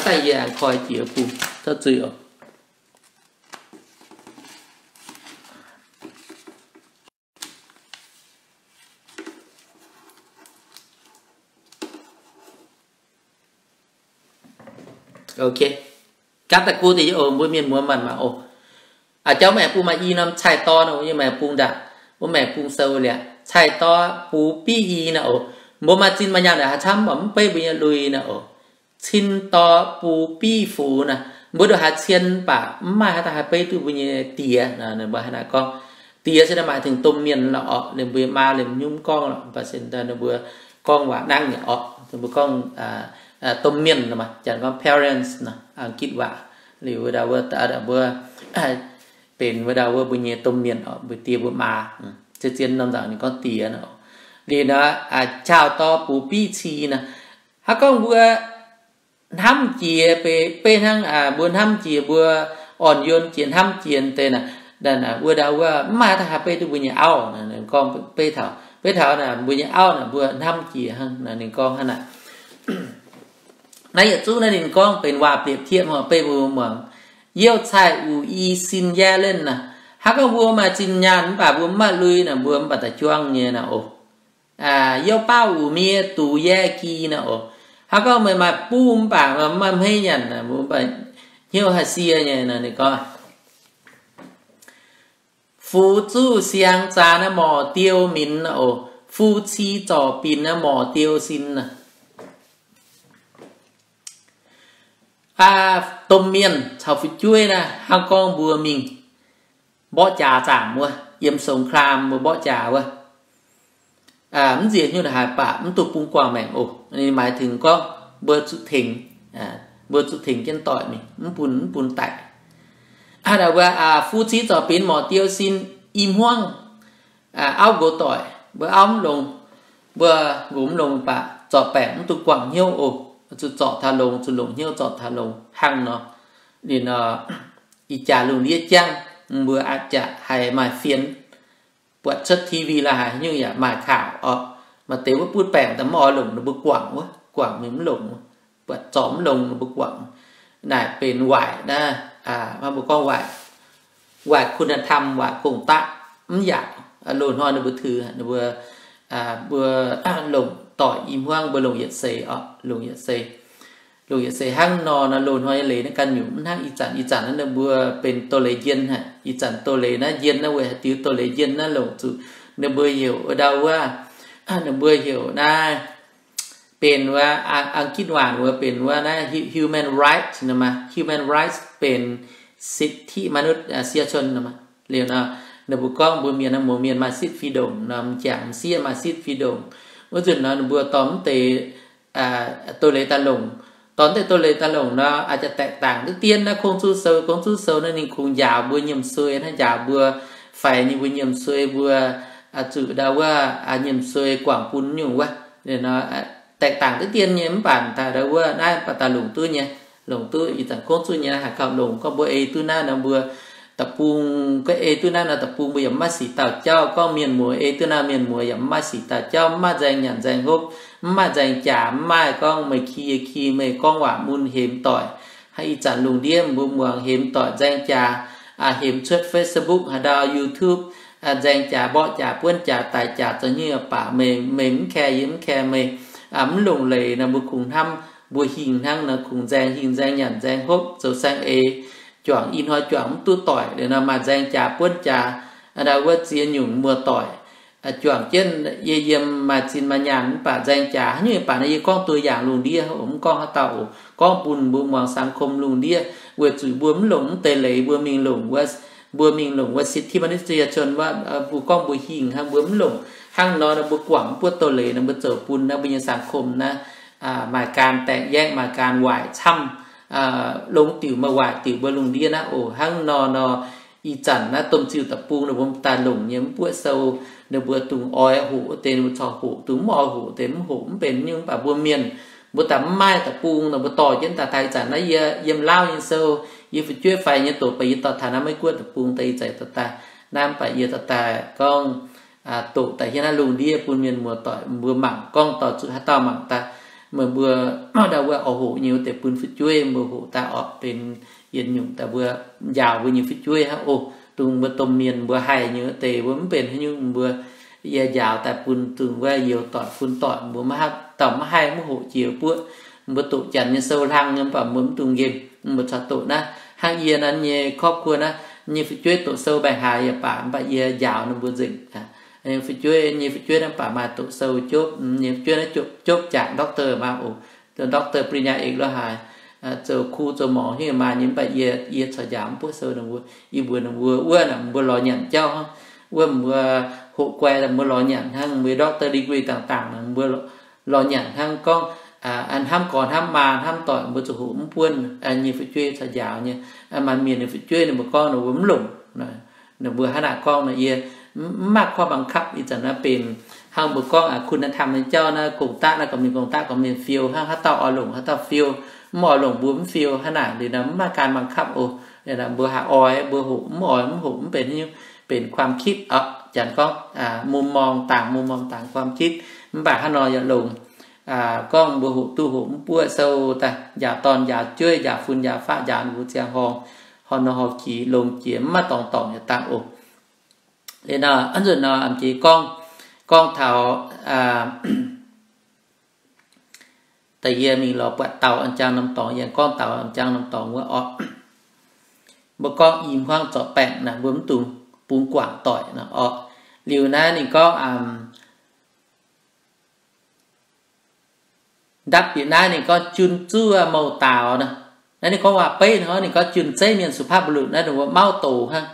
Daaih yie aengx koi jiex bung, tov zuiz oc. Gapv daaih gu deix yie oc, mbuo mienh muoz maanc maah oc. Aa, jauv maengx bung maaih i norm cai-dorn, yie maengx bung ndaangc, wuov maengx bung sou liaqc, cai-dorn bux biv i naaiv oc. Mbuo maaih zinh maaih nyaanh naaic haaix camv mv beiv mbuo nyei lui naaiv oc. Cin-dorn bux biv fux naaic, mbuo ndongc haaix cien baac mv maaih haaix dauh haih beiv duqv mbuo nyei diex. Ninh mbuo hnangv naaic gorngv, diex se maaih tengx domh mienh lorqc oc. Liemh mbuo maa liemh hnyouv mv gorngv lorqc, mv baac se ninh mbuo gorngv waac nangv nyei oc. Ninh mbuo gorngv domh mienh, janx gorngv parents, Ang^gitv waac. Liuz wuov dauh wuov, mbuo benx wuov dauh wuov mbuo nyei domh mienh oc, mbuo diex mbuo maa. Zien norm nzangc ninh gorngv diex naaic. Liuz naaic, cau-dorn bux biv ci naaic, hnangv gorngv mbuo hnamv jiex, beiv hnangv mbuo hnamv jiex, mbuo orn-yonx jiex, hnamv jiex deix naaic, wuov dauh wuov mv maaih dauh haih beiv duqv mbuo nyei auv. Gorngv beiv taux, beiv taux naaic mbuo nyei auv naaic mbuo hnamv jiex hnangv. Ninh gorngv hnangv naaic. Naaiv yietc zungv naaiv ninh gorngv benx waac-mbiepc-tiepv beiv mbuo muangx. Youh caih uc i sin yaeqv lenh naaic, hnangv gorngv mbuo maaih zinh nyaanh mv baac mbuo mv maaih lui naaic, mbuo mv baac da'juangv nyei naaic oc. Youh baav uc miev duqv yaeqv gi naaic oc. Hnangv gorngv meih maaih buv mv baac maiv hmeiv nyanc, mbuo mv baac hnyouv haih sie nyei. Ninh gorngv, fu zuqv siang zaax naaiv morc diou minx naaic oc. Fu ci zorc binc naaiv morc diou sin naaic. Domh mienh caux fu'jueiv naaiv hnangv gorngv mbuo mingh mborqv jaax zaangc wuov, yiem สงคราม mbuo mborqv jaax wuov, mv nziex hnyouv haaix baac mv duqv bun guangc maengc oc. Ninh maaih tengx gorngv mbuo zuqc tengx, mbuo zuqc tengx jienv doic mingh, mv bun, mv bun daic. Hnangv naaic mbuo fu ci zorc binc morc diou sin, i hmuangv auv nqox doic, mbuo auv mv longx, mbuo nqox mv longx baac zorc baengc mv duqv guangc hnyouv oc. Zuqc zorc taux longx, zuqc longc hnyouv zorc taux longx hnangv nor. Ninh nor, ih jaax lungh ndiev jangv, mbuo aqc jaax haiz maaih fienx, buatc cuotv T V la'haaix nyungc yaac maaih ข่าว orqc. Maaih deix wuov butv baengc daaih mv oix longc ninh mbuo guangc wuov, guangc mingh mv longc, buatc zorc mv longc ninh mbuo guangc. Naaic benx waaic naaiv, mbuo gorngv waaic คุณธรรม, waaic gong-daqv mv yaac. Loz-hnoi ninh mbuo tux, ninh mbuo, mbuo longc doic i hmuangv mbuo longc yietc seix orqc, longc yietc seix. Longc yietc seix hnangv nor, loz-hnoi nyei leiz naaiv ganh nyungc mv hnangv ih zanc. Ih zanc naaiv ninh mbuo benx doz-leiz njien haic. Ih zanc doz-leiz naaiv njien naaiv weic haaix diuc? Doz-leiz njien naaiv longc zuqc ninh mbuo heuc wuov ndau wuov, ninh mbuo heuc naaiv benx wuov, Ang^gitv waac wuov benx wuov naaiv human rights nor maah. Human rights benx สิทธิมนุษยชน nor maah. Liuz nor, ninh mbuo gorngv mbuo mienh naaiv, mouz mienh maaih สิทธิ์ fih ndongc nor, m'jangc m'sieqv maaih สิทธิ์ fih ndongc. Wuov nzunc nor ninh mbuo dorh mv deix doz-leiz daaih longc. Dorh mv deix doz-leiz daaih longc nor, a'jangc แตกต่าง diqv dien naaiv 公主 sou. 公主 sou naaiv ninh kungx njaaux mbuo nyiemc suei, naaiv njaaux mbuo faix nyei mbuo nyiemc suei, mbuo zuqc ndau wuov nyiemc suei guangc bun nyungc wuov. แตกต่าง diqv dien nyei, mv baac daaih ndau wuov naaiv baac daaih longc duqv nyei. Longc duqv ih zanc 公主 nyei naaiv haaix gauh longc. Gorngv mbuo ei duqv naaiv nor mbuo da'bung, gorngv ei duqv naaiv nor da'bung mbuo yaac mv maaih sic dauh jauv. Gorngv mienh muoz ei duqv naaiv, mienh muoz yaac mv maaih sic dauh jauv, mv maaih nzaeng nyanc nzaeng hopv, mv maaih nzaeng jaax, mv maaih gorngv meih ki yie ki, meih gorngv waac mun hemx doic. Ih zanc lungh ndiev mbuo muangx hemx doic nzaeng jaax, hemx cuotv Facebook haaix ndau, YouTube, nzaeng jaax, mborqv jaax, buonv jaax, daic jaax, zoux hnyouv baac meih, meih mv care yie mv care meih, mv longc leiz nor mbuo kungx hnamv mbuo hingh hnangv nor, kungx nzaeng hingh nzaeng nyanc nzaeng hopv zoux saeng-eix, juangc ih hnoi juangc mv duqv doic liuz nor maaih nzaeng jaax buonv jaax, ndau wuov ziex nyungc muoz-doic juangc jienv yie yiem maaih zinh maaih nyaanh mv baac nzaeng jaax haaix nyungc baac nor yie gorngv ตัวอย่าง lungh ndiev oc, mv gorngv haaix dauh oc, gorngv bun mbuo muangx สังคม lungh ndiev, weic zuqc mbuo mv longc mv deix leiz, mbuo mingh longc wuov, mbuo mingh longc wuov สิทธิมนุษยชน wuov, mbuo gorngv mbuo hingh hnangv, mbuo mv longc hnangv nor, mbuo guangc mv buov doz-leiz nor mbuo zoux bun naaiv mbuo nyei สังคม naaiv maaih การแตกแยก, maaih การแบ่งแยก camv, longx diuc maaih waaic diuc mbuo lungh ndiev naaiv oc. Hnangv nor nor, ih zanc naaiv domh ziuh deic-bung ninh mbuo daaih longc nyei mv buov sou, ninh mbuo dongh oix hoqc wuov deix ninh mbuo corc hoqc, dongh mv oix hoqc deix mv hoqc, mv benx nyungc. Mv baac mbuo mienh, mbuo daaih mv maaih deic-bung nor mbuo dorh jienv daaih. Taux ih zanc naaiv yie yiem Laauv nyei sou, yie fu'jueiv faix nyei doqc baac yie dorh taux naaiv Meiv-Guoqv deic-bung daaih, ih zanc dorh daaih naaiv, mv baac yie dorh daaih gorngv doqc daaih hietv naaiv lungh ndiev bun mienh muoz-doic mbuo mangc, gorngv dorh zuqc haaix dauh mangc daaih. Meih mbuo ndau wuov oix hoqc nyei wuov deix bun fu'jueiv mbuo hoqc daaih orqc, benx yietc nyungc daaih mbuo njaaux mbuo nyei fu'jueiv hnangv oc. Dongh mbuo domh mienh mbuo haih nyei wuov deix mbuo mv benx haaix nyungc, mbuo yie njaaux daaih bun dongh wuov youz doic fun doic mbuo maiv haih, dauh maiv haih mv hoqc jiex buoqv. Mbuo doqc janx nyei sou hlang nyei, mv baac mbuo mv dungx nqemh, mbuo caux doqc naaiv hnangv yie naaiv nyei ครอบครัว naaiv nyei fu'jueiv doqc sou mbaengc haaix yaac baac, mv baac yie njaaux ninh mbuo nzengc. Fu'jueiv nyei fu'jueiv naaiv baac maaih doqc sou jopv, nyei fu'jueiv naaiv jopv, jopv jangc ด็อกเตอร์ maah oc, ด็อกเตอร์ ปริญญาเอก lo haaix, zoux ครู zoux morc hingv maaih nyei, mv baac yie, yie corc njaaux mv buoqv sou ninh mbuo. Yie mbuox ninh mbuo wuov naaic mbuo lorz nyanc jauv hnangv, wuov mbuo hoqc guai mbuo lorz nyanc hnangv, mbuo ด็อกเตอร์ degree dangh dangh mbuo lorz nyanc hnangv. Gorngv hnamv gorx hnamv maa hnamv doic mbuo zuqc hoqc mv buonv. Nyei fu'jueiv caux njaaux nyei, maaih mienh nyei fu'jueiv ninh mbuo gorngv ninh mbuo mv longc. Ninh mbuo hnangv naaic gorngv nor, yie mv maaih ข้อบังคับ ih zanc naaiv benx hnangv mbuo gorngv คุณธรรม nyei jauv naaiv, กงต๊ะ naaiv gorngv mienh กงต๊ะ gorngv mienh fiou hnangv, haaix dauh oix longc haaix dauh fiou, mv oix longc mbuo mv fiou. Hnangv naaic liuz naaiv mv maaih การบังคับ oc. Mbuo haih oix mbuo hoqc, mv oix mv hoqc, mv benx haaix nyungc, benx ความคิด oc. Janx gorngv มุมมอง ต่าง มุมมอง ต่าง ความคิด. Mv baac hnangv nor yaac longx. Gorngv mbuo hoqc duqv hoqc mv buoqv sou daaih, njaaux dorn njaaux jueiv, njaaux fun njaaux faqv, njaaux ninh mbuo ziangh horngh, horh nor horh qix longx jiex, mv maaih dorngx dorngc yietc dangh oc. Liuz nor, a'nzunc nor, m'jiex gorngv, gorngv taux da'yie mingh lorz buatc daux an jangx norm dorngx, yie gorngv daux an jangx norm dorngx wuov orqc. Mbuo gorngv i hmuangv zorc baengc naaic, mbuo mv dungx bungx guangc doic nor orqc. Liuz naaiv ninh gorngv, ndapv bieqc naaiv ninh gorngv jun zuv mouh daaux nor. Naaiv ninh gorngv waac-beiv nor, ninh gorngv jun zeiv mienh สุภาพบุรุษ naaiv ninh mbuo mauv doz hnangv.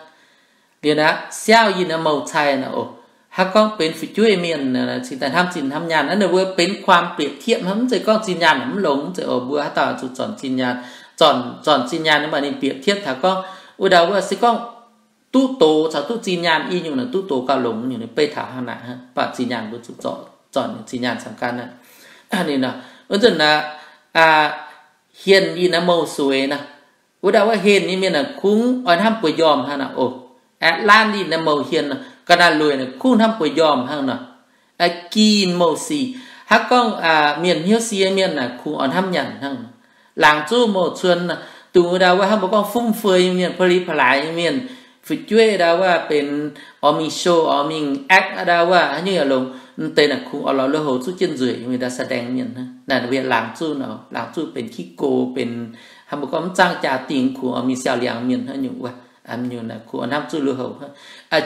Liuz naaiv siauv yinh mouh cai nor oc. Hnangv gorngv benx fu'jueiv mienh cingx daaih hnamv zinh hnamv nyaanh, naaiv ninh mbuo benx ความเปรียบเทียบ hnangv, mv zeiz gorngv zinh nyaanh mv longx, mv zeiz oc. Mbuo haaix dauh zuqc zornc zinh nyaanh, zornc, zornc zinh nyaanh, mv baac ninh เปรียบเทียบ taux gorngv wuov dauh wuov se gorngv duqv doz caux duqv zinh nyaanh i nyungc naaic, duqv doz gauh longx nyungc, ninh beiv taux hnangv naaic, mv baac zinh nyaanh mbuo zuqc zornc, zornc zinh nyaanh สำคัญ naaic. Ninh nor, wuov zanc naaiv, hienh yinh naaiv mouh sueix nor, wuov dauh wuov hienh nyei mienh naaic kungx oix hnamv bueix njormh hnangv naaic oc. Laanh yinh naaiv mouh hienh nor, ga'naaiv lueic naaic kungx hnamv bueix njormh hnangv nor. Ginh mouh sic, hnangv gorngv mienh hnyouv sie mienh naaic kungx oix hnamv nyanc hnangv nor. Laangz zuqc mouh cuon, dongh wuov dauh wuov hnangv mbuo gorngv ฟุ่มเฟือย nyei mienh, เพลินเพลิน nyei mienh, fu'jueiv dauh wuov benx oix mingh show, oix mingh act, dauh wuov haaix nyungc yaac longx, m'deix naaic kungx oix lorz lui-houx zuqv jienv nzueic, mingh dauh แสดง mienh hnangv. Naaiv mbuo laangz zuqc nor, laangz zuqc benx ขี้โกง, benx hnangv mbuo gorngv mv zaangv jaa-dingh, kungx oix mingh siau-liangx mienh hnangv nyungc wuov. Kungx oix hnamv zuqc lui-houx.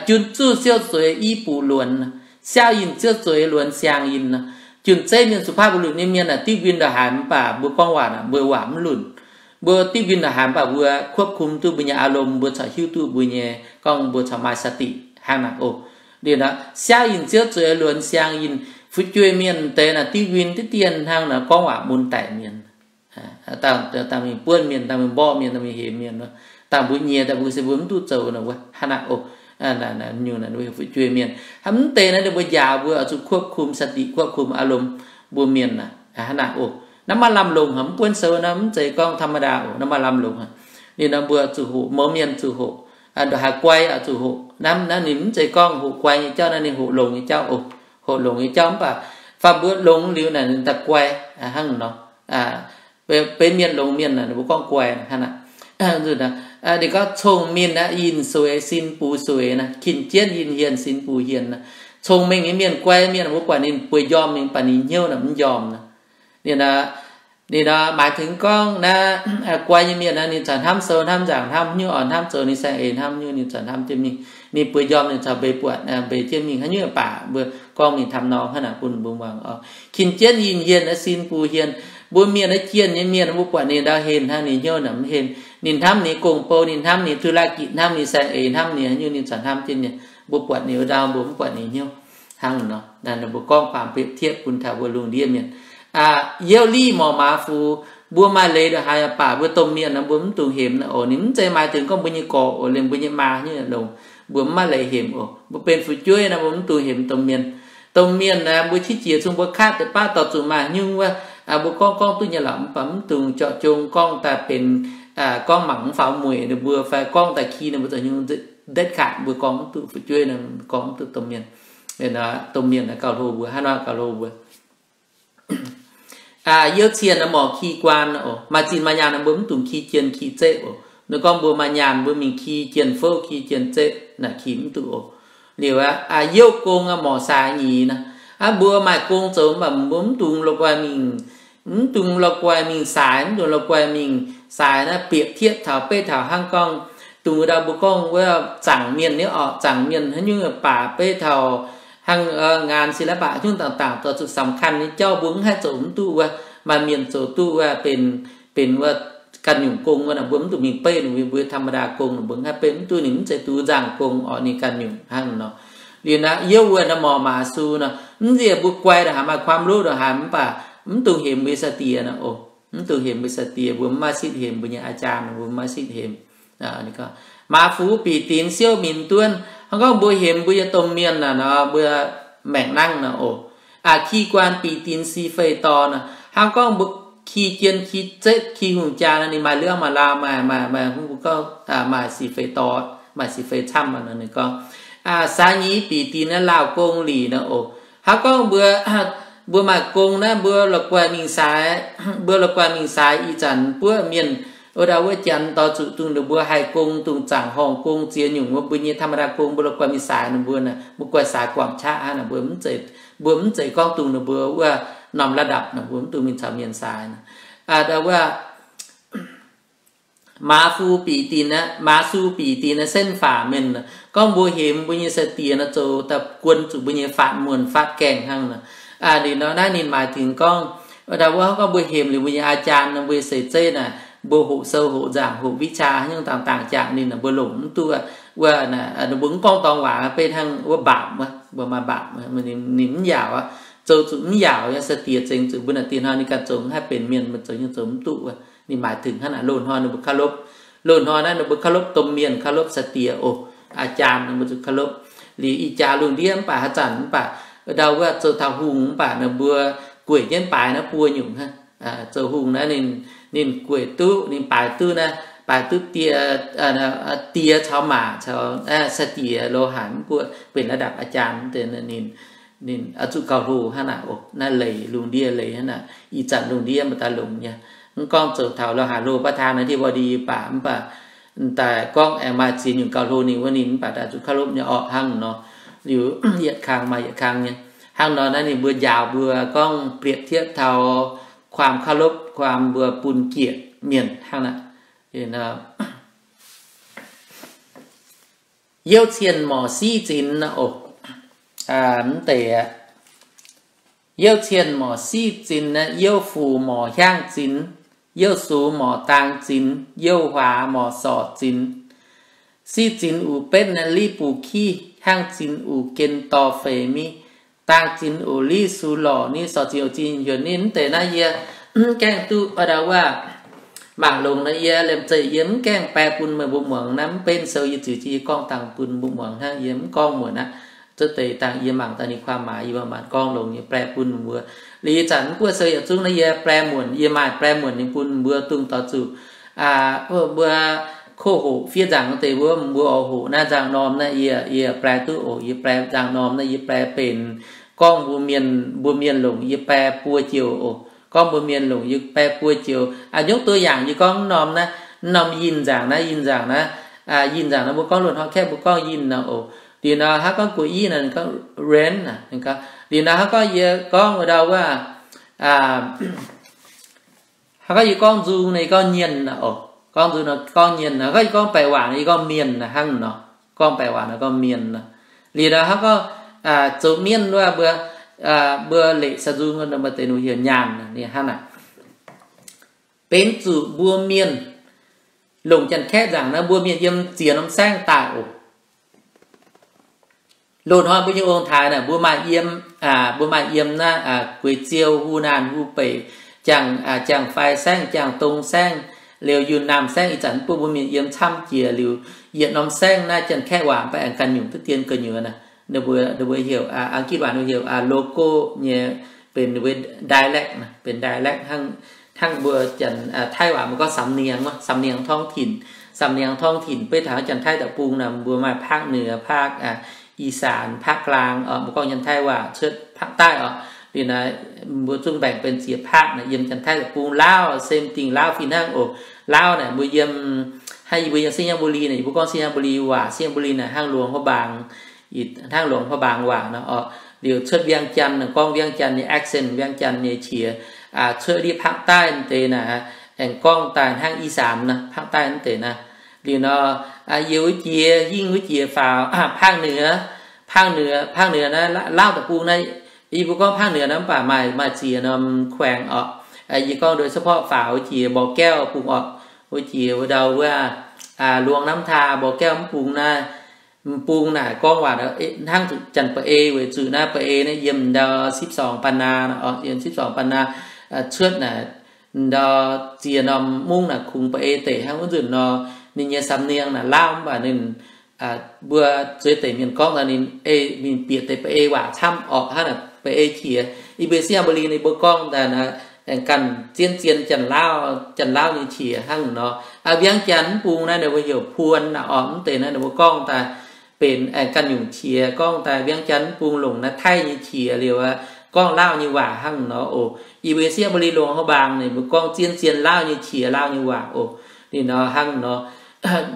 Jun zuqc siouv zueiz i buc luonx, siauv yinh siouv zueiz luonx siang yinh nor. Jun zeiv mienh สุภาพบุรุษ nyei mienh naaic diuv nquin ndongc haaix mv baac mbuo gorngv waac naaic mbuo waac mv lunc. Mbuo diuv nquin ndongc haaix mv baac mbuo ควบคุม duqv mbuo nyei อารมณ์, mbuo corc hiuv duqv mbuo nyei, gorngv mbuo corc maaih สติ hnangv naaic oc. Liuz naaic siauv yinh siouv zueiz luonx siang yinh, fu'jueiv mienh deix naaic diuv nquin diqv dien hnangv naaic gorngv waac mun daic mienh. Dangh mingh buonv mienh, dangh mingh mborqv mienh, dangh mingh hemx mienh, dangh mbuo nyie, dangh mbuo se mbuo mv duqv zoux nor wuov hnangv naaic oc. Nyungc naaic fu'jueiv mienh hnangv mv deix naaiv ninh mbuo njaaux mbuo oix zuqc ควบคุม สติ ควบคุม อารมณ์ mbuo mienh naaic hnangv naaic oc. Naaiv maaih lamh longc haic, mv buonv sou naaiv mv zeiz gorngv ธรรมดา oc, naaiv maaih lamh longc haic. Ninh naaiv mbuo zuqc hoqc, mouz mienh zuqc hoqc, ndongc haaix guai oix zuqc hoqc. Naaiv, naaiv ninh mv zeiz gorngv hoqc guai nyei jauv, naaiv ninh hoqc longx nyei jauv oc. Hoqc longx nyei jauv mv baac faanh mbuo longx liuz naaic ninh daaih guai hnangv nor. Benx mienh longx mienh naaic ninh mbuo gorngv guai hnangv naaic. Ninh gorngv cong-mengh yinh sueix sin bux sueix naaic, kin jienv yinh hienh sin bux hienh naaic. Cong-mengh nyei mienh, guai mienh, mbuo buatc ninh bueix njormh mingh, baac ninh hnyouv naaic mv njormh naaic. Ninh, ninh nor maaih tengx gorngv naaiv guai nyei mienh naaic, ninh caux hnamv sou hnamv nzaangc hnamv hnyouv, oix hnamv zoux ninh saeng-eix hnamv hnyouv, ninh caux hnamv jienv mingh. Ninh bueix njormh ninh caux mbeix buatc, mbeix jienv mingh haaix nyungc baac mbuo gorngv mingh ทำนอง hnangv naaic bun mbuo muangx oc. Kin jienv yinh hienh naaiv sin bux hienh. Mbuo mienh naaiv jienh nyei mienh, mbuo buatc ninh ndau hemx hnangv, ninh hnyouv naaic mv hemx. Ninh hnamv ninh gong-bou, ninh hnamv ninh ธุรกิจ, hnamv ninh saeng-eix, hnamv ninh haaix nyungc ninh caux hnamv jienv mingh. Mbuo buatc ninh ndau, mbuo mv buatc ninh hnyouv hnangv nor. Mbuo gorngv ความเปรียบเทียบ bun taux mbuo lungh ndiev mienh. Youh liv morc maaz fu, mbuo maaih leiz ndongc haaix baac mbuo domh mienh naaiv mbuo mv dungx hemx naaic oc. Ninh mv zeiz maaih tengx gorngv mbuo nyei gorx oc, liemh mbuo nyei maa haaix nyungc longx, mbuo mv maaih leiz hemx oc. Mbuo benx fu'jueiv naaiv mbuo mv dungx hemx domh mienh. Domh mienh naaiv mbuo qiex jiez zungv mbuo katv deix baav dorh zuqc maaih haaix nyungc wuov, mbuo gorngv gorngv duqv nyei lorqc, mv baac mv dungx jorqc jong gorngv daaih benx gorngv mangc mv faaux mueic ninh mbuo fai gorngv daaih ki ninh mbuo zoux hnyungc ndetv katc, mbuo gorngv mv duqv fu'jueiv naaiv, gorngv mv duqv domh mienh. Domh mienh naaiv gauh hlo mbuo, hnangv nor gauh hlo mbuo. Youv cien naaiv morc ki guaan oc. Maaih zinh maaih nyaanh naaiv mbuo mv dungx ki jien ki zeqv oc. Ninh gorngv mbuo maaih nyaanh mbuo mingh ki jien fouv ki jien zeqv naaic ki mv duqv oc. Liuz aqv, youv gong aqv morc saaix nyeic naaic. Aqv, mbuo maaih gong zoux mv baac mbuo mv dungx la'guaih mingh, mv dungx la'guaih mingh saaix, mv dungx la'guaih mingh saaix naaiv bieqc tieqv taux beiv taux hnangv gorngv dongh wuov dauh mbuo gorngv wuov zaangc mienh nyei orqc, zaangc mienh haaix nyungc baac beiv taux hnangv งานศิลปะ nyungc dangh dangc dorh zuqc สำคัญ nyei jauv mbuo mv haih zoux mv duqv wuov, maaih mienh zoux duqv wuov benx, benx wuov ganh nyungc gong wuov naaic mbuo mv dungx mingh beiv ninh mbuo ธรรมดา gong naaic mbuo mv haih beiv mv duqv ninh mv zeiz duqv nzangc gong orqc ninh ganh nyungc hnangv nor. Liuz naaiv youv wuov naaiv morc หมาซู nor, mv nziex mbuo guai ndongc haaix maaih ความรู้ ndongc haaix mv baac mv dungx hemx mbuo nyei sai-diex naaic oc. Mv dungx hemx mbuo sai-diex, mbuo mv maaih sitv hemx mbuo nyei อาจารย์, mbuo mv maaih sitv hemx. หมาฟู bieqc dinx siouv minc duonv, hnangv gorngv mbuo hemx mbuo nyei domh mienh naaic nor mbuo maengc nangv naaic oc. Aqv, ki guaan bieqc dinx si fei dorh naaic, hnangv gorngv mbuo ki jien ki zeqv ki hungh jaa naaic ninh maaih liouv maaih laauh maaih, maaih, maaih hungh mbuo gorngv maaih si fei dorh, maaih si fei camv nor ninh gorngv. Saaix nyeic bieqc dinx naaiv laauh gong lic naaic oc. Hnangv gorngv mbuo, mbuo maaih gong naaiv mbuo la'guaih mingh saaix, mbuo la'guaih mingh saaix ih zanc buov mienh, wuov dauh wuov janx dorh zuqc dongh ninh mbuo haih gong dongh zaangc horngh gong ziex nyungc wuov mbuo nyei ธรรมดา gong mbuo la'guaih mingh saaix ninh mbuo naaic, mbuo guaih saaix guangc qaqv hnangv naaic, mbuo mv zeiz, mbuo mv zeiz gorngv dongh ninh mbuo wuov norm ระดับ naaic, mbuo mv dungx mingh caux mienh saaix naaic. Aa, dauh wuov หมาฟู bieqc dinx aqv, หมาซู bieqc dinx aqv, เส้นฝ่า mienh naaic, gorngv mbuo hemx mbuo nyei sai-diex naaic zoux daaih guon zuqc mbuo nyei faatv muonh faatv gaengh hnangv naaic. Liuz nor naaiv ninh maaih tengx gorngv, wuov dauh wuov gorngv mbuo hemx liuz mbuo nyei อาจารย์ naaic, mbuo nyei seix zeiv naaic, mbuo hoqc sou hoqc nzaangc hoqc วิชา nyungc dangh dangh jaax ninh naaic mbuo longc mv duqv wuov, ninh mbuo mv gorngv dorngx waac beiv hnangv wuov บาป wuov, mbuo maaih บาป ninh mv yaauc aqv, zoux zuqc mv yaauc nyei sai-diex zengx zuqc mbuo naaic dieh hnoi ninh ganh zoux mv haih benx mienh, mbuo zoux nyungc zoux mv duqv wuov. Ninh maaih tengx hnangv naaic, loz-hnoi ninh mbuo เคารพ, loz-hnoi naaiv ninh mbuo เคารพ domh mienh, เคารพ sai-diex oc, อาจารย์ ninh mbuo zuqc เคารพ. Liuz ih jaax lungh ndiev mv baac haaix zanc mv baac, ndau wuov zoux taux hungh mv baac ninh mbuo gueic jienv baaix naaiv buo nyungc hnangv. Zoux hungh naaiv ninh, ninh gueic duqv, ninh baaix duqv naaiv, baaix duqv die, die caux maac caux sai-diex lo haic mv buo benx ระดับ อาจารย์ deix ninh, ninh oix zuqc gauh hlo hnangv naaic oc. Naaiv leiz lungh ndiev leiz hnangv naaic, ih zanc lungh ndiev mv daaih longx nyei. Mv gorngv zoux taux lo haaix hlo ประธานาธิบดี baac mv baac daaih gorngv aengx maaih ziex nyungc gauh hlo ninh wuov ninh mv baac daaih zuqc เคารพ nyei orqc hnangv nor. Liuz yietc kang maaih yietc kang nyei. Hnangv nor naaiv ninh mbuo njaaux mbuo gorngv เปรียบเทียบ taux ความเคารพ, ความ mbuo bun giec mienh hnangv naaic. Youv cien morc siqv zinx naaiv oc. Mv deix aqv. Youv cien morc siqv zinx naaiv, youv fuc morc hiaangv zinx, youv sux morc daang zinx, youv huaax morc sorc zinx. Siqv zinx uc betv naaiv, liv buc kiv hiaangv zinx uc gen dorh feix miv. Daang zinx oc liv sux lorc niv, sorc zinx oc zinh hiuonc niv. Mv deix naaiv yie mv gaengh duqv, aa, ndau wuov mangc longx naaiv yie liemh zeih yie mv gaengh แปล bun meih mbuo muangx naaiv. Mv benv sou yie ziux jienv yie gorngv dangh bun mbuo muangx hnangv, yie mv gorngv muonc aqv. Zuov deix dangh yie mangc daaih ninh ความหมาย yie manc-manc gorngv longx, yie แปล bun mbuo. Liuz ih zanc mv buo sou yietc zungv naaiv yie แปล muonc, yie maaih แปล muonc ninh bun mbuo dongh doix zuqc mbuo koqv hoqc fiev nzaangc deix wuov, mbuo oix hoqc naaiv nzangc-norm naaiv yie, yie แปล duqv oc. Yie แปล nzangc-norm naaiv yie แปล benx gorngv mbuo mienh, mbuo mienh longc yie แปล buo joux oc. Gorngv mbuo mienh longc yie แปล buo joux. Aa, nyungc ตัวอย่าง yie gorngv norm naaiv, norm yinh nzaangc naaiv, yinh nzaangc naaiv, yinh nzaangc naaiv mbuo gorngv loz-hnoi kaeqv mbuo gorngv yinh naaic oc. Liuz nor hnangv gorngv guei i naaic ninh gorngv rain naaic. Liuz nor hnangv gorngv yie gorngv wuov ndau wuov, hnangv gorngv yie gorngv nzung naaic yie gorngv nyienh naaic oc. Gorngv nzung naaic gorngv nyienh naaic. Hnangv gorngv yie gorngv baeqc waac naaic yie gorngv mienh naaic hnangv nor. Gorngv baeqc waac naaic gorngv mienh naaic. Liuz nor hnangv gorngv zoux mienv wuov mbuo, mbuo leqc sa nzung maaih deix ninh heuc nyaanh naaic, ninh hnangv naaic. Benx zuqc mbuo mienh longc Janx-Kaeqv nzaangc naaiv mbuo mienh yiem ziex norm saengv daaih oc. Loz-hnoi mbuo nyei ong-taaix naaic mbuo maaih yiem, mbuo maaih yiem naaiv Gueix-Ziou, Hu-Naanh, Hu-Beic, Jang, Jang-Fai Saengv, Jang-Dong Saengv, liuz Yunh-Naamh Saengv. Ih zanc mv buo mbuo mienh yiem camv jiex liuz, yietc norm saengv naaiv Janx-Kaeqv waac mv baac aengx ganh nyungc duqv dien gu'nyuoz naaic. Ninh mbuo, ninh mbuo heuc, Ang-gitv waac ninh heuc local nyei, benx ninh mbuo dialect naaic, benx dialect hnangv, hnangv mbuo Janx, Taiv waac mbuo gorngv สำเนียง wuov, สำเนียงท้องถิ่น, สำเนียงท้องถิ่น. Beiv taux Janx-Taiv deic-bung naaic mbuo maaih ภาคเหนือ, ภาคอีสาน, ภาคกลาง oc, mbuo gorngv Janx-Taiv waac cuotv ภาคใต้ oc. Liuz naaiv mbuo zungv mbaengc benx ziex ภาค naaic, yiem Janx-Taiv deic-bung. Laauv se dingh Laauv fih hnangv oc. Laauv naaic mbuo yiem, hnangv yie mbuo yiem ไชยบุรี naaic, yie mbuo gorngv ไชยบุรี waac. ไชยบุรี naaic hnangv หลวงพระบาง, hnangv หลวงพระบาง waac nor oc. Liuz cuotv เวียงจันทน์ naaic, gorngv เวียงจันทน์ nyei accent, เวียงจันทน์ nyei qiex. Cuotv ndiev ภาคใต้ deix naaic, aengx gorngv daaih hnangv อีสาน naaic, ภาคใต้ deix naaic. Liuz nor, yie wuov jiex, hingv wuov jiex faaux ภาคเหนือ, ภาคเหนือ, ภาคเหนือ naaiv, Laauv deic-bung naaiv, yie mbuo gorngv ภาคเหนือ naaiv mv baac maaih, maaih ziex norm แขวง oc. Yie gorngv โดยเฉพาะ faaux wuov jiex Mbor Guelv bung oc, wuov jiex wuov ndau wuov, หลวงน้ำทา Mbor Guelv mv bung naaiv, m'bung naaic gorngv waac hnangv zuqc Janx-Ba'ei, weic zuqc naaiv Ba'ei naaiv yiem ndau สิบสองปันนา oc, yiem สิบสองปันนา cuotv naaic, ndau ziex norm mungv naaic kungx Ba'ei deic hnangv. Wuov nzunc nor, ninh nyei สำเนียง naaic Laauv mv baac ninh, mbuo zueiz deic mienh gorngv daaih ninh, ninh bieqc deix Ba'ei waac camv orqc, hnangv naaic Ba'ei qiex. Yie mbuo ไชยบุรี ninh mbuo gorngv daaih naaic, aengx ganh zien-zien Janx-Laauv, Janx-Laauv nyei qiex hnangv nor. เวียงจันทน์ mv bung naaiv ninh mbuo heuc พวน naaic orqc, mv deix naaiv ninh mbuo gorngv daaih benx aengx ganh nyungc qiex, gorngv daaih เวียงจันทน์ mv bung longc naaiv Taiv nyei qiex liuz aqv, gorngv Laauv nyei waac hnangv nor oc. Yie mbuo ไชยบุรี หลวงพระบาง ninh mbuo gorngv zien-zien Laauv nyei qiex, Laauv nyei waac oc. Ninh nor hnangv nor,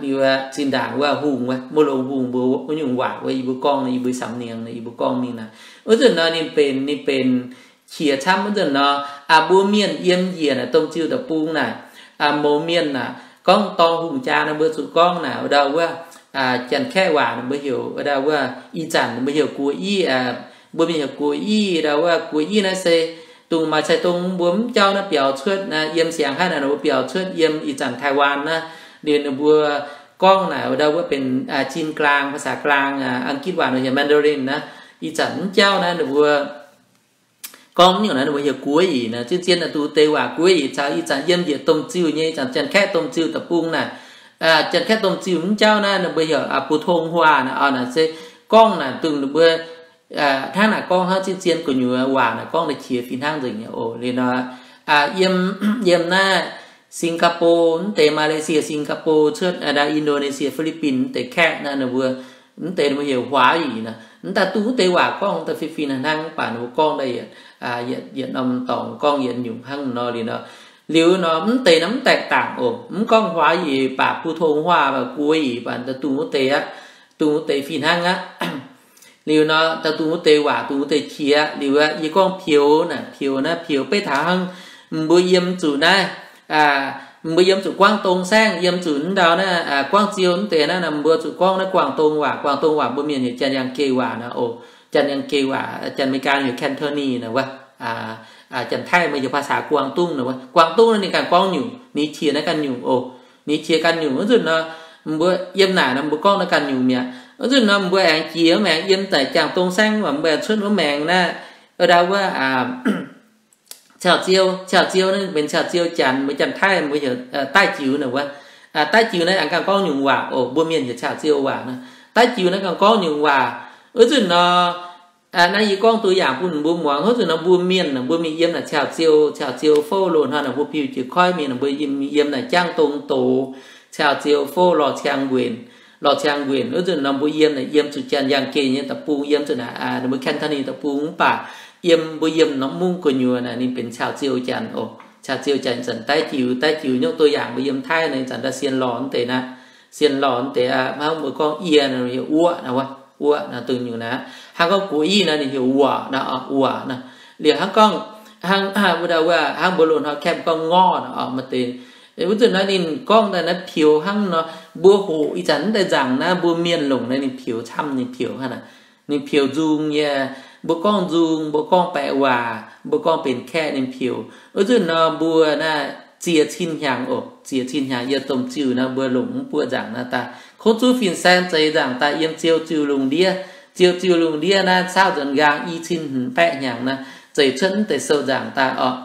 liuz zinh ndaangc wuov hungh wuov, muoz-longx hungh mbuo wuov nyungc waac wuov, yie mbuo gorngv, yie mbuo สำเนียง naaic, yie mbuo gorngv mingh naaic. Wuov nzunc nor ninh benx, ninh benx qiex camv. Wuov nzunc nor, mbuo mienh yiem njiec naaic domh ziuh deic-bung naaic, mouz mienh naaic gorngv dorng hungh jaa naaic, mbuo zuqc gorngv naaic, ndau wuov, Janx-Kaeqv waac mbuo heuc ndau wuov, ih zanc mbuo heuc 国一, mbuo mienh heuc 国一, ndau wuov 国一 naaiv se dongh maaih cai-dongh mbuo mv jauv naaiv biaux cuotv, yiem siangx haaix naaic mbuo biaux cuotv, yiem ih zanc Taiwan naaiv, liuz ninh mbuo gorngv naaic ndau wuov benx จีนกลาง, ภาษากลาง, Anggitv waac ninh heuc Mandarin naaiv, ih zanc mv jauv naaiv ninh mbuo gorngv nyungc naaiv ninh mbuo heuc 国语 naaic. Zien-zien naaic dongh deix waac 国语 caux ih zanc yiem njiec domh ziuh nyei, ih zanc Janx-Kaeqv domh ziuh deic-bung naaic, Janx-Kaeqv domh ziuh mv jauv naaiv ninh mbuo heuc 普通话 naaic, naaic se gorngv naaic dongh ninh mbuo hnangv naaic gorngv hnangv zien-zien gu'nyuoz waac naaic gorngv naaic qiex fih hnangv nzengc nyei oc. Liuz nor, yiem, yiem naaiv สิงคโปร์ mv deix, Malaysia, สิงคโปร์ cuotv, Indonesia, Philippines mv deix Kaeqv naaiv ninh mbuo, mv deix ninh mbuo heuc 华语 naaic. Mv daaih dongh wuov deix waac gorngv daaih fih fih hnangv, mv baac ninh mbuo gorngv daaih yietc, yietc norm dorngx gorngv yietc nyungc hnangv nor. Liuz nor, liuz nor mv deix naaiv mv แตกต่าง oc. Mv gorngv 华语 baac 普通话 baac 国语 baac daaih dongh wuov deix aqv, dongh wuov deix fih hnangv aqv. Liuz nor, daaih dongh wuov deix waac, dongh wuov deix qiex. Liuz aqv, yie gorngv ผิว naaic, ผิว naaiv, ผิว beiv taux hnangv mbuo yiem zuqc naaiv, mbuo yiem zuqc Guangdong saengv, yiem zuqc ndau naaiv, Guangzhou mv deix naaiv, mbuo zuqc gorngv naaiv Guangdong waac. Guangdong waac mbuo mienh heuc Janx-Yangh-Geh waac naaic oc. Janx-Yangh-Geh waac, Janx-Meigaa heuc Cantonese naaic wuov. Janx-Taiv mbuo heuc ภาษา Guangdong naaic wuov. Guangdong naaiv ninh ganh gorngv nyungc, ninh qiex naaiv ganh nyungc oc. Ninh qiex ganh nyungc. Wuov nzunc nor, mbuo yiem naaic nor mbuo gorngv naaiv ganh nyungc mi'aqv. Wuov nzunc nor mbuo aengx jiex wuov maengx, yiem daaih Guangdong saengv, mbuo aengx cuotv wuov maengx naaiv, ndau wuov, Ciaoziu, Ciaoziu naaiv benx Ciaoziu Janx, mbuo Janx-Taiv mbuo heuc Daiv Jiu naaic wuov. Daiv Jiu naaiv aengx ganh gorngv nyungc waac oc. Mbuo mienh heuc Ciaoziu waac naaiv. Daiv Jiu naaiv ganh gorngv nyungc waac. Wuov nzunc nor, naaiv yie gorngv ตัวอย่าง bun mbuo muangx. Wuov nzunc nor mbuo mienh, mbuo mingh yiem naaic Ciaoziu, Ciaoziu Fouv loz-hnoi naaic, mbuo piu jiez koiv mingh naaic, mbuo yiem naaic Jiangdong Doz, Ciaoziu Fouv, Lorqc Ciang Nquenc, Lorqc Ciang Nquenc. Wuov nzunc nor mbuo yiem naaic yiem zuqc Janx-Yangh-Geh nyei deic-bung, yiem zuqc naaic ninh mbuo Cantonese deic-bung mv baac yiem, mbuo yiem norm mungv gu'nyuoz naaic ninh benx Ciaoziu Janx oc. Ciaoziu Janx, Janx-Daiv Jiu, Daiv Jiu nyungc. ตัวอย่าง mbuo yiem Taiv naaic zanc daaih Sien Lorh mv deix naaiv, Sien Lorh mv deix, hnangv mbuo gorngv yie naaic heuc wuoqv naaiv wuov, wuoqv naaiv dongh nyungc naaiv. Hnangv gorngv 国一 naaiv ninh heuc wuoqc naaiv, wuoqc naaiv. Liuz hnangv gorngv, hnangv, wuov ndau wuov, hnangv mbuo loz-hnoi camv gorngv ngorv naaiv oc, maaih deix. Wuov nzunc naaiv ninh gorngv daaih naaiv ผิว hnangv nor, mbuo hoqc ih zanc mv deix nzaangc naaiv mbuo mienh longc naaiv ninh ผิว camv, ninh ผิว hnangv naaiv. Ninh ผิว nzung nyei, mbuo gorngv nzung, mbuo gorngv baeqc waac, mbuo gorngv benx Kaeqv ninh ผิว. Wuov nzunc nor mbuo naaiv ziex cin hnyangx oc, ziex cin hnyangx yiem domh ziuh naaiv mbuo longc mv buoqv nzaangc naaiv daaih. Kungx zuqc fin-saeng zeix nzaangc daaih yiem Ziou Ziuh Lungh Ndiev. Ziou Ziuh Lungh Ndiev naaiv caauv nzuonx nqaang i cin hmz baeqv hnyangx naaiv, zeix cuotv mv deix sou nzaangc daaih oc.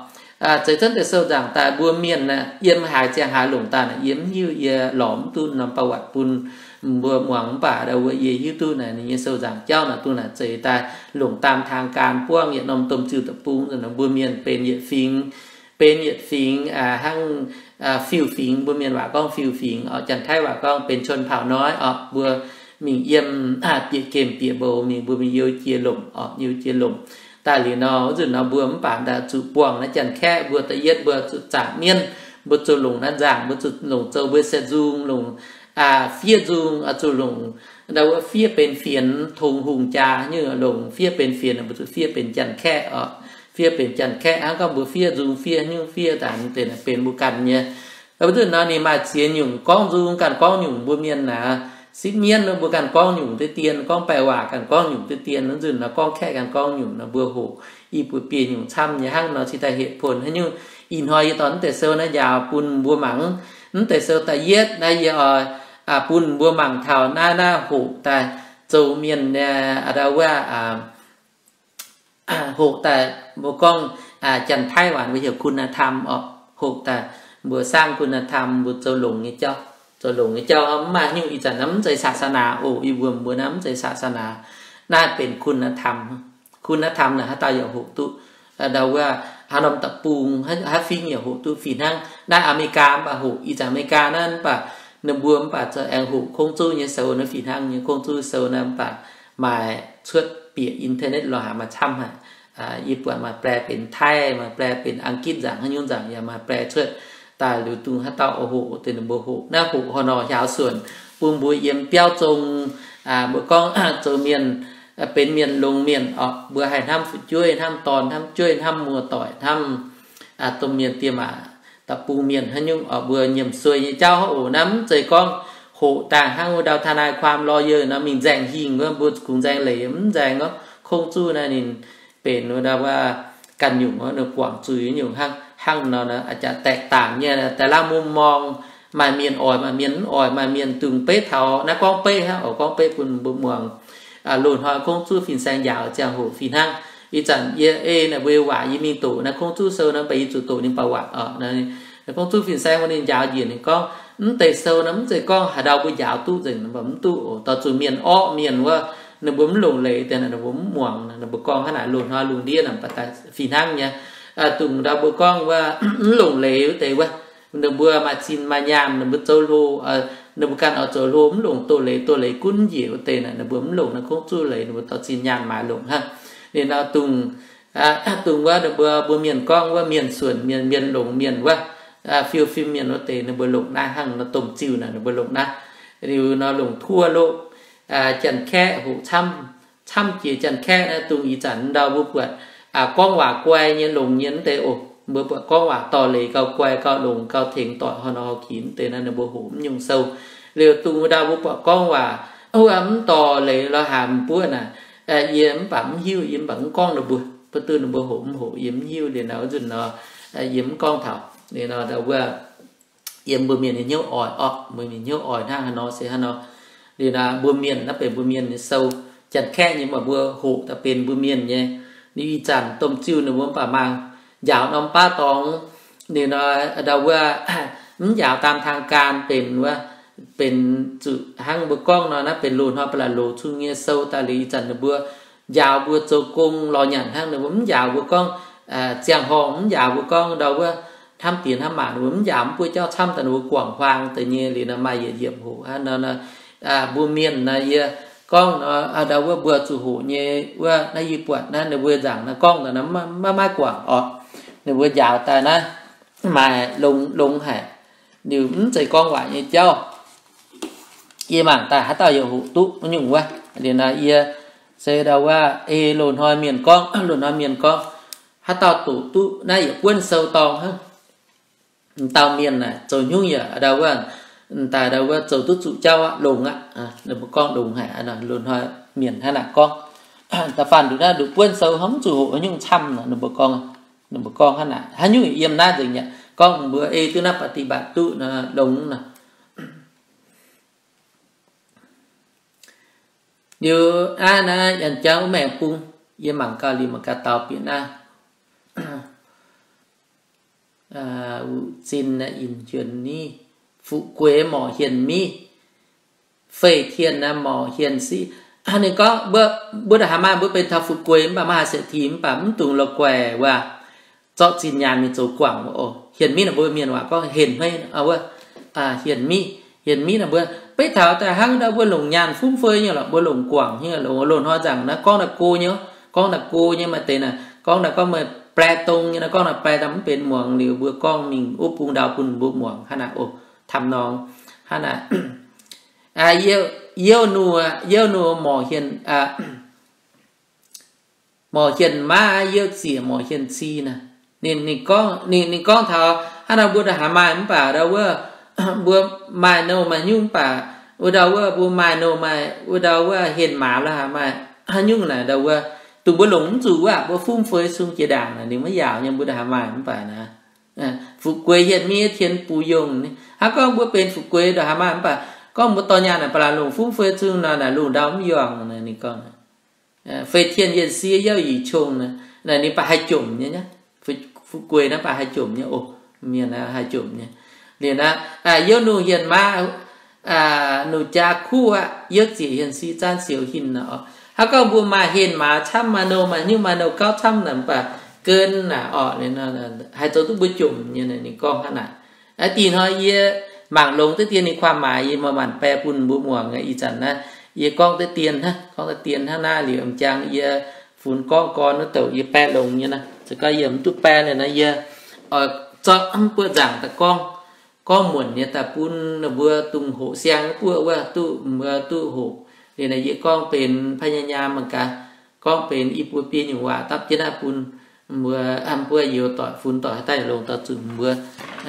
Zeix cuotv mv deix sou nzaangc daaih mbuo mienh naaiv yiem haaix ziangh haaix longc daaih naaic yie mv hiuv, yie lorz mv duqv norm ประวัติ bun mbuo muangx, mv baac ndau wuov yie hiuv duqv naaic ninh nyei sou nzaangc jauv naaic dongh naaic zeix daaih longc ตามทางการ buangv yietc norm domh ziuh deic-bung. Mbuo mienh benx yietc fingx, benx yietc fingx, hnangv fiuv fingx, mbuo mienh waac gorngv fiuv fingx oc, Janx-Taiv waac gorngv เป็นชนเผ่าน้อย oc. Mbuo mingh yiem bieqc gemh bieqc mbou mingh, mbuo mingh you jiex lomc oc, you jiex lomc. Daaih liuz nor, wuov nzunc nor mbuo mv baac daaih zuqc buangh naaiv Janx-Kaeqv, mbuo da'yietv mbuo zuqc zaangc mienv, mbuo zuqc longc naaiv nzaangc, mbuo zuqc longc zoux mbuo se nzung, longc fiev nzung, zuqc longc, ndau wuov fiev benx fienx, tongx hungh jaa nyungc, longc fiev benx fienx, mbuo zuqc fiev benx Janx-Kaeqv oc. Fiev benx Janx-Kaeqv hnangv gorngv mbuo fiev nzung, fiev nyungc, fiev daaih benx mbuo ganh nyei. Wuov nzunc nor ninh maaih ziex nyungc gorngv nzung ganh gorngv nyungc, mbuo mienh naaic sipv mienv mbuo ganh gorngv nyungc deix dien, gorngv baeqc waac ganh gorngv nyungc deix dien. Wuov nzunc nor gorngv Kaeqv ganh gorngv nyungc nor, mbuo hoqc i buoz biei nyungc camv nyei hnangv nor. Cingx daaih เหตุผล haaix nyungc, ih hnoi yie dorh naaiv deix sou naaiv njaaux bun mbuo mangc. Naaiv deix sou da'yietv naaiv yie oix bun mbuo mangc taux naaiv, naaiv hoqc daaih zoux mienh, ndau wuov hoqc daaih mbuo gorngv Janx-Taiv waac mbuo heuc คุณธรรม oc. Hoqc daaih mbuo สร้างคุณธรรม mbuo zoux longx nyei jauv, zoux longx nyei jauv. Mv maaih nyungc, ih zanc naaiv mv zeiz ศาสนา oc. Yie mbuo mbuo naaiv mv zeiz ศาสนา, naaiv benx คุณธรรม. คุณธรรม naaic haaix dauh yaac hoqc duqv. Ndau wuov haaix norm da'bung, haaix fingx yaac hoqc duqv fih hnangv. Naaiv Aa^me^li^gaa mv baac hoqc, ih zanc Aa^me^li^gaa naaiv mv baac ninh mbuo mv baac zoux aengx hoqc kungx zuv nyei sou naaiv fih hnangv nyei. Kungx zuv sou naaiv mv baac maaih cuotv bieqc internet lorz haaix maaih camv haic. Yie buatc maaih แปล benx Taiv, maaih แปล benx อังกฤษ nzaangc, haaix nyungc nzaangc yaac maaih แปล cuotv daaih. Liuz dongh haaix dauh oix hoqc deix ninh mbuo hoqc. Naaiv hoqc haaix nor hiaaux suonc bun mbuo yiem biauv zong, mbuo gorngv zoux mienh, benx mienh longx mienh oc, mbuo haih hnamv fu'jueiv, hnamv dorn, hnamv jueiv, hnamv muoz-doic, hnamv domh mienh diex maac, da'bung mienh haaix nyungc oc, mbuo nyiemc suei nyei jauv oc. Naaiv mv zeiz gorngv hoqc daaih hnangv wuov ndau ทนายความ lawyer nor mingh nzaeng hingh wuov, mbuo kungx nzaeng leiz, mv nzaeng orqc. Kungx zuv naaiv ninh benx wuov ndau wuov ganh nyungc, ninh guangc zuiz nyungc hnangv. Hnangv nor a'jangc แตกต่าง nyei da'laangh มุมมอง. Maaih mienh oix, maaih mienh mv oix, maaih mienh dungx beiv taux naaiv gorngv beiv hnangv oc, gorngv beiv bun mbuo muangx. Loz-hnoi kungx zuv fin-saeng njaaux ziangh hoc fih hnangv. Ih zanc yie ei naaic mbuo waac yie mingh doqc naaiv kungx zuv sou naaiv, mv baac yie zuqc doqc ninh ba'watc oc. Kungx zuv fin-saeng wuov ninh njaaux njiec ninh gorngv, mv deix sou naaiv mv zeiz gorngv haaix ndau mbuo njaaux duqv nzengc, mv baac mv duqv oc. Dorh zuqc mienh orqv mienh wuov, ninh mbuo mv longc leiz deix naaic, ninh mbuo mv muangx. Ninh mbuo gorngv hnangv naaic, loz-hnoi lungh ndiev naaic baac daaih fih hnangv nyei. Dongh ndau mbuo gorngv wuov mv longc leiz wuov deix wuov, ninh mbuo maaih zinh maaih nyaanh, ninh mbuo zoux hlo, ninh mbuo ganh oix zoux hlo mv longc doz-leiz, doz-leiz gunv njiec wuov deix naaic, ninh mbuo mv longc naaiv kungx zuv leiz, ninh mbuo dorh zinh nyaanh maaiz longc hnangv. Ninh nor dongh, dongh wuov ninh mbuo, mbuo mienh gorngv wuov mienh suonc mienh, mienh longx mienh wuov, fiou fim mienh wuov deix ninh mbuo longc naaiv hnangv nor, domh ziuh naaic ninh mbuo longc naaiv. Liuz nor longc ทั่วโลก, Janx-Kaeqv hoqc camv, camv jiex Janx-Kaeqv naaiv. Dongh ih zanc ndau mbuo buatc gorngv waac guai nyei longx nyei wuov deix oc. Mbuo buatc gorngv waac dorh leiz gauh guai, gauh longx, gauh tengx doic haaix nor haaix qinx wuov deix naaiv ninh mbuo hoqc mv nyungc sou. Liuz dongh ndau mbuo buatc gorngv waac wuov mv dorh leiz lorz haaix mv buov naaic, yie mv baac mv hiuv, yie mv baac mv gorngv ninh mbuo. Mv duqv ninh mbuo hoqc mv hoqc yie mv hiuv. Liuz nor wuov nzunc nor yie mv gorngv taux. Liuz nor ndau wuov yiem mbuo mienh nyei hnyouv oix orqc, mbuo mienh hnyouv oix hnangv haaix nor se hnangv nor. Liuz nor mbuo mienh naaiv benx mbuo mienh nyei sou, Janx-Kaeqv nyei, mv baac mbuo hoqc daaih benx mbuo mienh nyei. Liuz ih zanc domh ziuh ninh mbuo mv baac mangc njaaux norm baav dorngx. Liuz nor ndau wuov mv njaaux ตามทางการ benx wuov, benx zuqc hnangv mbuo gorngv nor naaiv benx loz-hnoi ba'laqc loz cung nyei sou daaih. Liuz ih zanc ninh mbuo njaaux mbuo zoux gong lorz nyanc hnangv. Ninh mbuo mv njaaux mbuo gorngv ziangh horngh, mv njaaux mbuo gorngv ndau wuov hnamv diex hnamv maac, ninh mbuo mv njaaux mv buov jauv camv daaih, ninh mbuo guangc huaang deix nyei. Liuz nor maaih yietc yiemc hoqc hnangv nor, mbuo mienh naaiv yie gorngv nor ndau wuov mbuo zuqc hoqc nyei wuov naaiv yie buatc naaiv ninh mbuo nzaangc naaiv gorngv daaih naaiv maiv maaih guangc orqc. Ninh mbuo njaaux daaih naaiv maaih longx longx haic. Liuz mv zeiz gorngv waac nyei jauv. Yie mangc daaih haaix dauh yaac hoqc duqv nyungc wuov. Liuz nor yie se ndau wuov ei loz-hnoi mienh gorngv, loz-hnoi mienh gorngv, haaix dauh doqc duqv naaiv yietc buonv sou dorngh hnangv. Dauh mienh naaic zoux hnyungv yaac ndau wuov, daaih ndau wuov zoux duqv zuqc jauv aqv, longx aqv. Ninh mbuo gorngv longx haic. Loz-hnoi mienh hnangv naaic gorngv. Da'faanh nduqc naaiv nduqc buonv sou hnangv mv zuqc hoqc haaix nyungc camv nor, ninh mbuo gorngv, ninh mbuo gorngv hnangv naaic. Haaix nyungc yiem naaiv nzengc yaac gorngv mbuo ei duqv naaiv ปฏิบัติ duqv nor longx nor. Liuz aav naaiv yaac jangx wuov maengx bung, yie mangc gauh liuz mangc gaax daux bieqc naaiv. Wuc zinh naaiv yinh njuonx niv, fuqv gueix morc hienx miv, fei tien naaiv morc hienx siqv. Ninh gorngv mbuo, mbuo ndaaih haaix maaih mbuo benx taux fuqv gueix mv baac maiv haaix เศรษฐี mv baac mv dungx la'guaih wuov, zorqv zinh nyaanh mingh zoux guangc oc. Hienx miv naaic mbuo mienh waac gorngv hienx miv wuov. Hienx miv, hienx miv naaic mbuo beiv taux daaih hnangv ndau mbuo longc nyaanh fumv fei nyei lorqc, mbuo longc guangc nyei lorqc. Loz-hnoi nzaangc naaiv gorngv naaiv go nyei, gorngv naaic go nyei maaih deix naaic, gorngv naaic gorngv meih bae dong nyei naaic, gorngv naaic bae daaih mv benx muangx liuz, mbuo gorngv mingh wuov bung ndau bun mbuo muangx hnangv naaic oc, tamh norm hnangv naaic. Youh, youh nu, youh nu morc hienh, morc hienh maaz, youh ziec morc hienh ci naaic. Ninh, ninh gorngv, ninh, ninh gorngv taux hnangv naaic mbuo ndau haaix maaih mv baac ndau wuov, mbuo maaih nouh maaih nyungc mv baac wuov ndau wuov mbuo maaih nouh maaih wuov ndau wuov hienh maaz la'haaix maaih haaix nyungc naaic ndau wuov, dongh mbuo longc mv zuqc wuov, mbuo fumv fei sung jiex ndaangc naaic ninh maiv yaauc nyei, mbuo ndau haaix maaih mv baac naaic. Fu'jueiv hienh miev tien bux yongh, hnangv gorngv mbuo benx fu'jueiv ndau haaix maaih mv baac gorngv mbuo dorh nyaanh naaic ba'laqc longc fumv fei sung nor naaic lungh ndau mv yongh naaic ninh gorngv. Fei tien yienh sie youh yic qongh naaic ninh baac haih jomc nyei, fu'jueiv naaiv baac haih jomc nyei oc. Mienh haih jomc nyei. Liuz naaiv, youh nu hienh maaz, nu jaa kuv aqv, youh ziec hienh si zaanv siouc hinh naaic oc. Hnangv gorngv mbuo maaih hienh maaz camv, maaih nouh maaih nyungc, maaih nouh gauv camv naaic mv baac gen naaic oc, haih zoux duqv mbuo jomc nyei naaic ninh gorngv hnangv naaic. Dih hnoi yie mangc longx deix dien ninh ความหมาย yie maaih maanc bae bun mbuo muangx. Ih zanc naaiv yie gorngv deix dien hnangv, gorngv deix dien hnangv naaiv liuz m'jangc yie funx gorngv gorn wuov douc yie bae longx nyei naaiv. Se gorngv yie mv duqv bae naaic naaiv yie oix zorqv mv buoqv nzaangc daaih gorngv, gorngv muonc nyei daaih bun ninh mbuo dungx hoqc siang wuov buoqv wuov duqv mbuo duqv hoqc. Liuz naaic yie gorngv benx พยายาม mangc gaax, gorngv benx i buo biei nyungc waac dapv jienv naaiv bun mbuo, mbuo youz doic funx doic haaix daaih longx dorh zuqc mbuo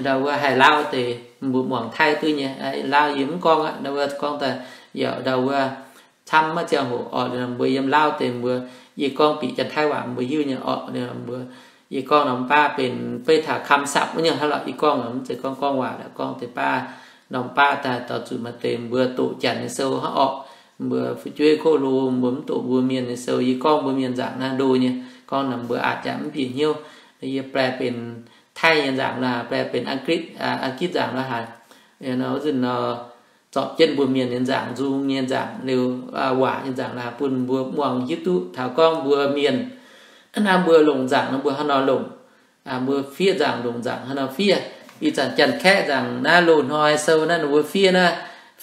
ndau wuov haih Laauv deix mbuo muangx Taiv duqv nyei. Laauv yie mv gorngv aqv, ndau wuov gorngv daaih yaac ndau wuov camv maiv ziangh hoc orqc. Mbuo yiem Laauv deix mbuo, yie gorngv bieqc Janx-Taiv waac mbuo hiuv nyei orqc. Mbuo, yie gorngv norm baav benx beiv taux คำศัพท์ wuov nyei hnangv lorqc. Yie gorngv mv zeiz gorngv gorngv waac, gorngv deix baav, norm baav daaih dorh zuqc maaih deix mbuo doqc Janx nyei sou hnangv orqc. Mbuo fu'jueiv ko lo mbuo mv doqc mbuo Mienh nyei sou. Yie gorngv mbuo Mienh nzaangc naaiv ndo nyei, gorngv naaic mbuo aatv jaax mv bieqc hnyouv. Yie bae benx Taiv nyei nzaangc la'haaix, bae benx อังกฤษ, อังกฤษ nzaangc la'haaix, nor wuov nzunc nor zorpc jienv mbuo Mienh nyei nzaangc, nzung nyei nzaangc, liuz waac nyei nzaangc la'haaix bun mbuo muangx hiuv duqv taux gorngv mbuo Mienh naaiv mbuo longc nzaangc nor mbuo hnangv nor longc, mbuo fiev nzaangc longc nzaangc hnangv nor fiev. Ih zanc Janx-Kaeqv nzaangc naaiv loz-hnoi sou naaiv ninh mbuo fiev naaiv,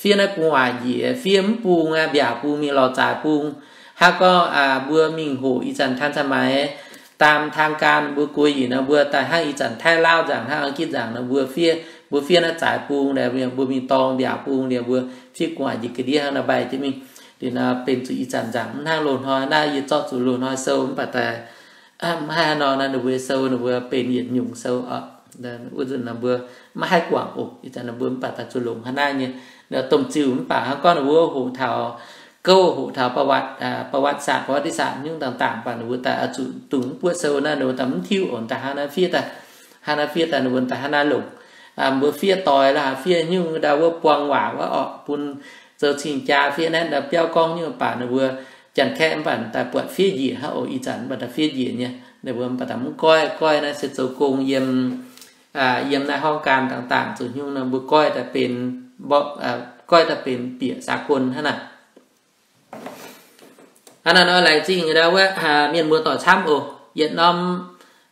fiev naaiv gu'nguaaic njiec, fiev mv bung aqv, mbiaac bung mingh lorz zaaix bung. Hnangv gorngv mbuo mingh hoqc ih zanc ทันสมัย, ตามทางการ mbuo guei yic nor mbuo daaih hnangv ih zanc Taiv Laauv nzaangc hnangv อังกฤษ nzaangc nor mbuo fiev, mbuo fiev naaiv zaaix bung, mbuo mingh dorng mbiaac bung liuz mbuo fiev gu'nguaaic njiec ga'ndiev hnangv nor mbaih jienv mingh. Liuz nor benx zuqc ih zanc nzaangc mv hnangv loz-hnoi naaiv yie zorqv zuqc loz-hnoi sou mv baac daaih mv haih hnangv nor naaiv ninh mbuo sou ninh mbuo benx yietc nyungc sou orqc. Wuov nzunc nor mbuo maiv haih guangc oc. Ih zanc ninh mbuo mv baac daaih zuqc longc hnangv naaiv nyei domh ziuh mv baac hnangv gorngv ninh mbuo hoqc taux gouv, hoqc taux ประวัติ, ประวัติศาสตร์, ประวัติศาสตร์ nyungc dangh dangh baac ninh mbuo daaih oix zuqc dungx mv buoqv sou naaiv ninh mbuo daaih mv tiuv oc, daaih hnangv naaiv fiev daaih, hnangv naaiv fiev daaih ninh mbuo daaih hnangv naaiv longc. Mbuo fiev doix la'haaix fiev nyungc ndau wuov buang waac wuov orqc, bun zoux cing-jaa fiev naaiv ndau biauv gorngv nyungc baac ninh mbuo Janx-Kaeqv mv baac daaih buatc fiev njiec hnangv oc. Ih zanc mv baac daaih fiev njiec nyei, ninh mbuo mv baac daaih mv goiv, goiv naaiv se zoux gong yiem, yiem naaiv ห้องการ dangh dangh zoux nyungc nor mbuo goiv daaih benx, goiv daaih benx bieqc สากล hnangv naaic. Hnangv naaiv nor laengz zingh ndau wuov mienh muoz-doic camv oc. Yietc norm,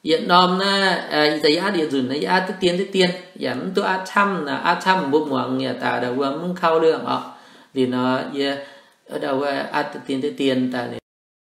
yietc norm naaiv ih zanc yie atv yietc nzunc naaiv yie atv deix dien deix dien yaac mv duqv atv camv naaic, atv camv mbuo muangx yaac daaih ndau wuov mv kau เรื่อง orqc. Liuz nor yie ndau wuov atv deix dien deix dien daaih